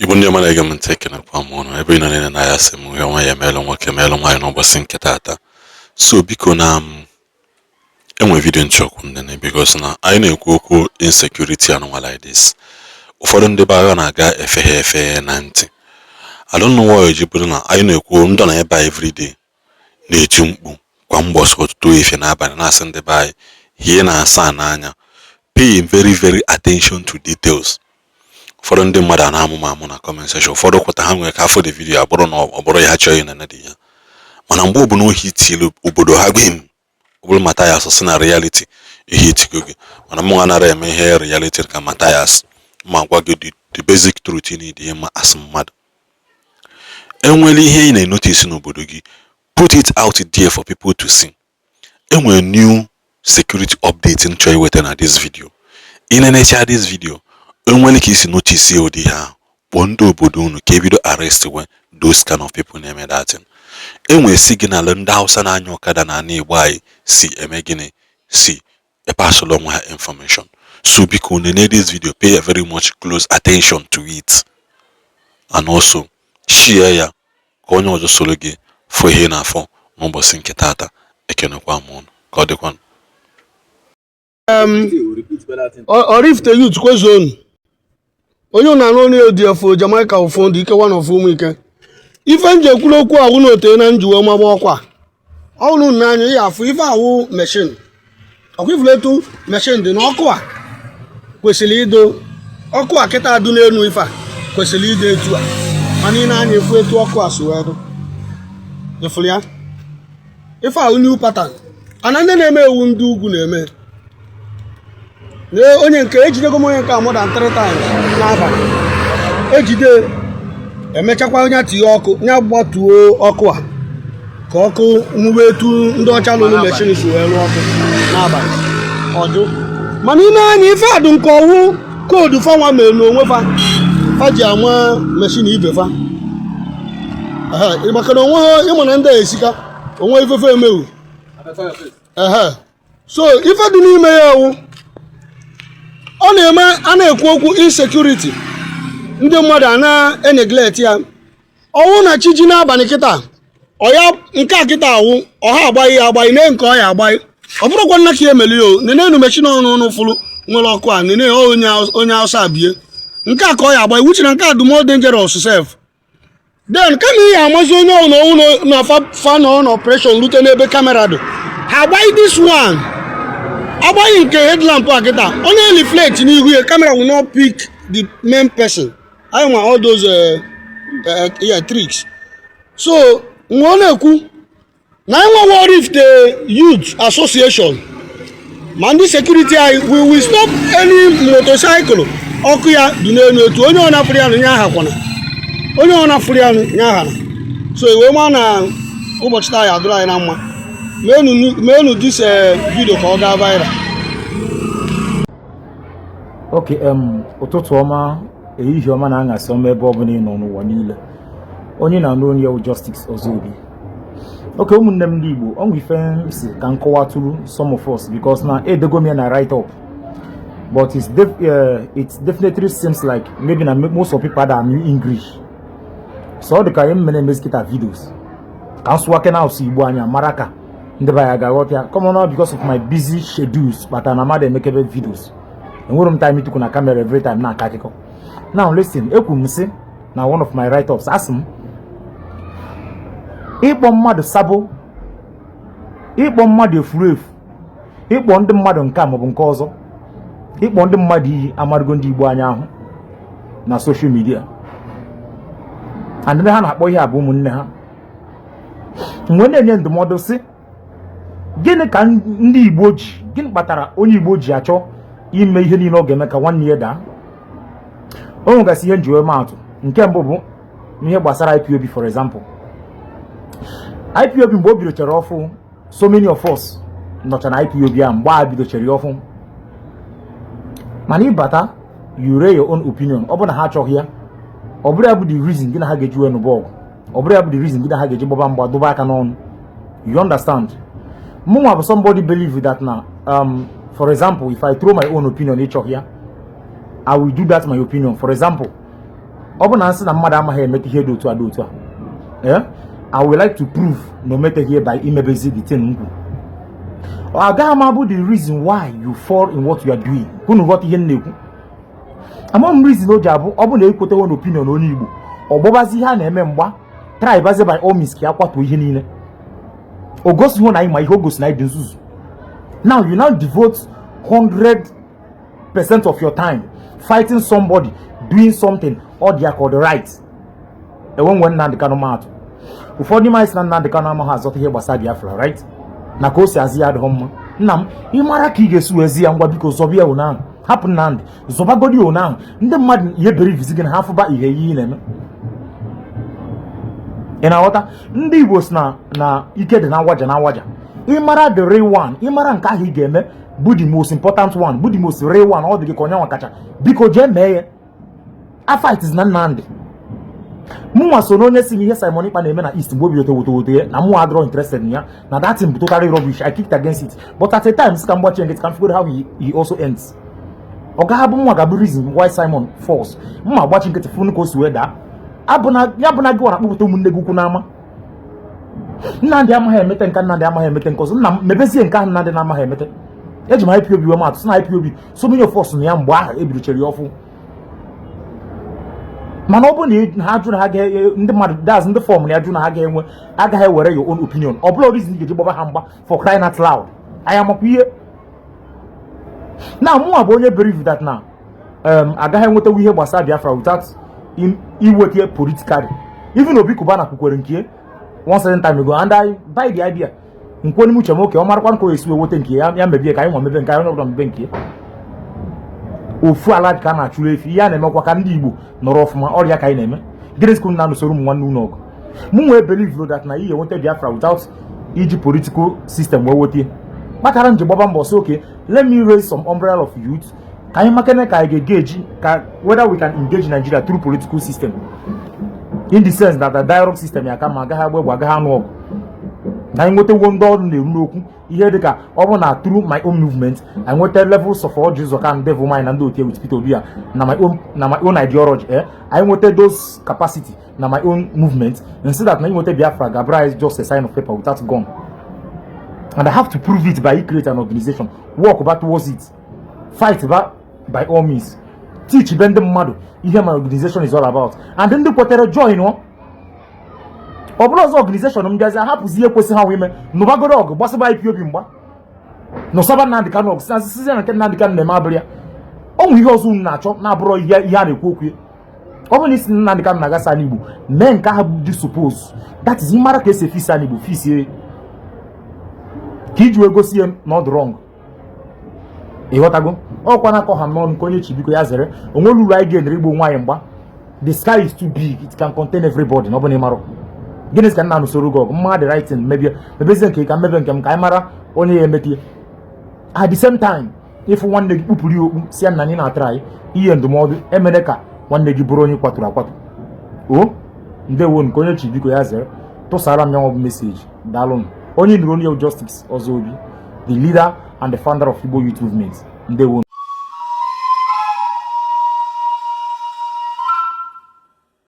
Igbo ndị ọma na-ege m ntị, ekenekwa m ụnụ ebe ị nọ niile na ya. Sị m ihe ọma ya emelụ nwoke, melụ nwaanyị n'ụbọchị nke taata. So biko, na m enwe video nchọkwu nene, because na anyị na-ekwu okwu insecurity anụnwa like this, ụfọdụ ndị be agha na-aga efeghe efeghe na ntị. I don't know why ji bụrụ na anyị na-ekwu, ndị na ebe a everyday na-eti mkpu kwa mbọsị, ọtụtụ ife n'abalị, na-asị ndị be anyị hie na asaa n'anya, pay very very attention to details. Ụfọdụ ndị mmadụ a na-amụ m amụ na comment section. Ụfọdụ kweta ha nwere ka afọ the video abụrụ na ọ bụrụ ya chọghị na dị ya, mana mgbe ọbụla ohi tiri obodo ha gbim, ọ bụrụ Mathias sị na reality ihe itigo gị, mana mụ anara eme ihe reality ka Mathias ma gwa gị the basic truth ị need ihe ma as mmadụ. Enwere ihe ị na-enotice n'obodo gị, put it out there for people to see. Enwere new security update m chọrọ iweta na this video. Ị na-enecha this video, enwere ka isi notice ụdị ihe ahụ, kpọọ ndị obodo unu ka ebido arrest we those kind of people na-eme that thing. Enwere signal ndị Hausa na-anya ọkada na ana Igbo anyị si eme gịnị, si epasụlụ onwe ha information. So biko, nene this video, pay very much close attention to it, and also share ya ka onye ọzọ soro gị fụ ihe na-afọ n'ụbọchị nke taata. Ekenekwa m ụnụ, ka ọ dịkwanụ. Oraifite Youth kwezuonu. Onye na-anụ onye odiefu Jamaica ụfọdụ ike one of ụmụ ike ife nji ekwuru okwu awụ na ote na njiwe magba ọkwa ọnụ n'anya ya afụ ife awụ machine. Ọkwa ifuru etu machine dị n'ọkụ a kwesịrị ịdo ọkụ a kịta dị n'elu. Ife a kwesịrị ịdị etu a, mana ị na-anya efu etu ọkụ a si wee dụ ifuru ya. Ife ahụ new pattern ana ndị na-eme ewu ndị ugwu na-eme na onye nke ejidego m, onye nke a more than three times n'abalị ejide emechakwa onye tinye ọkụ ya gbatuo ọkụ a ka ọkụ nwube etu ndị ọcha lụrụ machine si wee lụọ ọkụ n'abalị ọjụ. Mana ime anya ife a dị nke ọwụ code fanwa mere n'onwe fa, fa ji ama machine ibe fa. Ehe, maka na onwe ha ịma na ndị a esika onwe ifefe emewu. Ehe, so ife dị n'ime ya ewu ọ na-eme a na-ekwu okwu insecurity, ndị mmadụ a na-eneglect ya. Ọnwụ na chi ji n'abalị kịta ọya nke a kịta awụ ọha agbaghị ya agbaghị nee nke ọ ya agbaghị. Ọ bụrụkwa nna ka ya emeli o nenenu machine ọnụ ụnụ fụrụ nwere ọkụ a nene onye onye Hausa bie nke a ka ọ ya agbaghị wuche na nke a dị more dangerous sef. Then kama ihe amazi onye ọwụ na ọnwụ na fa nọ na operation rute n'ebe camera dị, ha agbaghị this one, agbaghị nke headlamp a kịta onye reflect n'ihu ya, camera will not pick the main person. Anyị nwa all those yeah, tricks. So nwe ọ na-ekwu na anyị nwewa Oraifite Youth Association ma ndị security anyị, we will stop any motorcycle ọkụ ya dị n'elu etu onye ọ na-afụrụ ya nye aha kwana onye ọ na-afụrụ ya nye aha na. So iwe ma na ụbọchị taa ya adụrụ anyị na mma. Meenu this video ka ọ gaa viral. Ok, ụtụtụ ọma, ehihie ọma na aṅasị ọma, ebe ọbụla ị nọ n'ụwa niile. Onye na-anụ onye wụ Justice Ozobi. Ok, ụmụnne m ndị Igbo, ọ nwe ife m si ka m kọwatụrụ some of us, because na edego m ya na write up, but it definitely seems like maybe na most of people ada anụ English. So ọ dị ka ihe m mere emezi kịta videos ka m sụwa na asụ Igbo anya mara ka ndị be anyị ga-aghọta ya. Come on, because of my busy schedules kpatara na mmadụ emekebe videos, enwere m time ịtụkwu na camera every time na-akọ akụkọ. Now listen, ekwu m sị na one of my write-ups, asị m ịkpọ mmadụ sabo, ịkpọ mmadụ efuru efu, ịkpọ ndị mmadụ nke a maọbụ nke ọzọ, ịkpọ ndị mmadụ iyi amarụgo ndị Igbo anya ahụ na social media, and ndị ha na-akpọ ihe a bụ ụmụnne ha. Mgbe na-enye ndụmọdụ sị, gịnị ka ndị Igbo ji, gịnị kpatara onye Igbo ji achọ ime ihe niile ọ ga-eme ka nwanne ya daa? O nwegasị ihe njiwe maatụ. Nke mbụ bụ ihe gbasara IPOB. For example, IPOB mgbe o bidochara ọfụ, so many of us nọcha na IPOB a mgbe a bidochara ya ọfụ. Mana ịbata, you raise your own opinion, ọ bụ na ha achọghị ya, ọ bụrụ ya bụ the reason gị na ha ga-eji wee nụba ọgụ, ọ bụrụ ya bụ the reason gị na ha ga-eji gbaba mgba dobe aka n'ọnụ. You understand? Mụnwa bụ somebody believe that na for example, if I throw my own opinion, ịchọghị ya, I will do that my opinion. For example, Ọ bụ na nsị na mmadụ amaghị emete ihe dị otu a dị otu a, eh, I would like to prove na o meteghị by imebezi the thing m kwuru. Agaghị m abụ the reason why you fall in what you are doing. Unu ghọta ihe m na-ekwu? Ama m reason o ji abụ ọ bụ na ekwetewo na opinion onye Igbo, ọ gbọbazi ihe a na-eme mgba, try bazi by all means ka ya kwatuo ihe niile. O gosighị na anyị ma ihe, o gosi na anyị dị nzuzu. Now you now devote 100% of your time fighting somebody doing something ọ dị ya ka ọ dị right. Enwe nwe Nnamdị Kanụ maatụ. Ụfọdụ n'ime anyị sị na Nnamdị Kanụ amaghị azọta ihe gbasara Biafra, right? Na ka o si azị ya adịghị mma. Nna m, ị mara ka ị ga-esi wee zi ya. Ngwa, biko, zọba ya ụnyaahụ. Hapụ Nnamdị, zọbagodi ya ụnyaahụ. Ndị mmadụ ihe berivizi gị na ha fụba ihe ihe ị na-eme. Ị na-aghọta? Ndị Igbo si na ike dị na awaja na awaja. Ị mara the real one, ị mara nke ahụ ị ga-eme bụ the most important one, bụ the most real one, ọ dị gị ka onye nwa kacha, biko jee mee ya. A fight is na Nnamdị. Mụnwa so na onye si na ihe Simon Ekpa na-eme na East mgbe o bido woto woto ya, na mụnwa adịrọ interested in ya, na that thing bụ totally rubbish. I kicked against it, but at a time si ka m gbachie nkịtị ka m figure how he also ends. Ọ gaghị abụ mụnwa ga-abụ reason why Simon falls. Mma gbachi nkịtị funu ka o si wee daa. Abụna ya bụ na gị na akpụpụta ụmụnne gị ukwu n'ama. Nnamdị amaghị emete nke, Nnamdị amaghị emete nke ọzọ. Nna m, mebezie nke ahụ Nnamdị na-amaghị emete. Eji m IPOB wee maatụ, sị na IPOB, so many of us na ya mgbe ahụ ebidochara ya ọfụ. Mana ọ bụrụ na ha jụ na ha ga ndị mmadụ that's ndị form na ya jụ na ha ga-enwe, agaghị ewere your own opinion, ọ bụla reason ị ga-eji gbaba ha mgba. For crying out loud, anyị amakwa ihe na mụnwa bụ onye believe that na agaghị enwetawu ihe gbasara Biafra without iweta politically. Even Obi Cubana kwukwere nke one certain time ago, and I buy the idea. Nkwe n'ime uche m, oke ọ marakwa nke o esi wee weta nke ya, ya mebie ka anyị nwa mebe nke anyị, onye ọbụla mebe nke ofu ala ka a na-achụrụ efi. Ihe a na-emekwa ka ndị Igbo nọrọ ọfụma. Ọrịa ka anyị na-eme gịnị skul na usoro ụmụ nwanne unu ọgụ. Mụ nwee believe that na ihe enweta Biafra without iji political system wee weta kpatara m ji gbaba mbọ sị, okay, let me raise some umbrella of youth ka anyị makene ka anyị ga-eji ka whether we can engage Nigeria through political system, in the sense that the dialogue system ya kama agaghị agba egbe, agaghị anụ ọgụ, na anyị nwetawo ndị ọrụ na-eru n'okwu ihe dịka ọ bụ na through my own movement I nweta levels of Orji Uzor Kalu, Devil Mind na ndị otu with Peter Obi a na my own ideology, eh, anyị nweta those capacity na my own movement and see that na nweta Biafra ga-abụrụ is just a sign of paper without gun, and I have to prove it by create an organization, work back towards it, fight back by all means, teach be ndị mmadụ ihe my organization is all about, and ndị kwetere join. Ọ bụrụ ọzọ organization m bịazi ahapụzi ihe kwesị ha nwe ime, nụbagoro ọgụ gbasaba IPOB mgba, nụsaba Nnamdị Kanụ ọgụ, si sizi na nke Nnamdị Kanụ na-eme abụrụ ya. Ọ nwere ihe ọzọ unu na-achọ na-abụrọ ihe ihe a na-ekwu okwu ya. Ọ bụrụ na isi Nnamdị Kanụ na-agasa n'Igbo, mee nke ahụ dị suppose, that is, mara ka esi efisi n'Igbo, fisie ka iji wee gosi ya na ọ dị wrong. Ịghọtago? Ọkwa na-akọ ha n'ọnụ nke onye chi, biko ya zere. Onwere uru anyị ga-enere igbo nwaanyị mgba. The sky is too big, it can contain everybody. Na ọ bụ na ị marọ gịnị ka nna nusoro gị ọgụ mma, the right thing, mebie mebezie nke ka mmebe nke m ka anyị mara onye ya emete. At the same time, ịfụ nwanne gị, kpupụrụ ya okpu, si ya na anyị na-atara anyị ihe ndụmọdụ emere ka nwanne gị bụrụ onye kwaturu akwatu. O ndewo. Nke onye chi, biko ya zere. Tụsara m ya bụ message. Daalụnụ. Onye nụrụ onye Justice Ọzọ Obi, the leader and the founder of Igbo Youth Movement. Ndewo.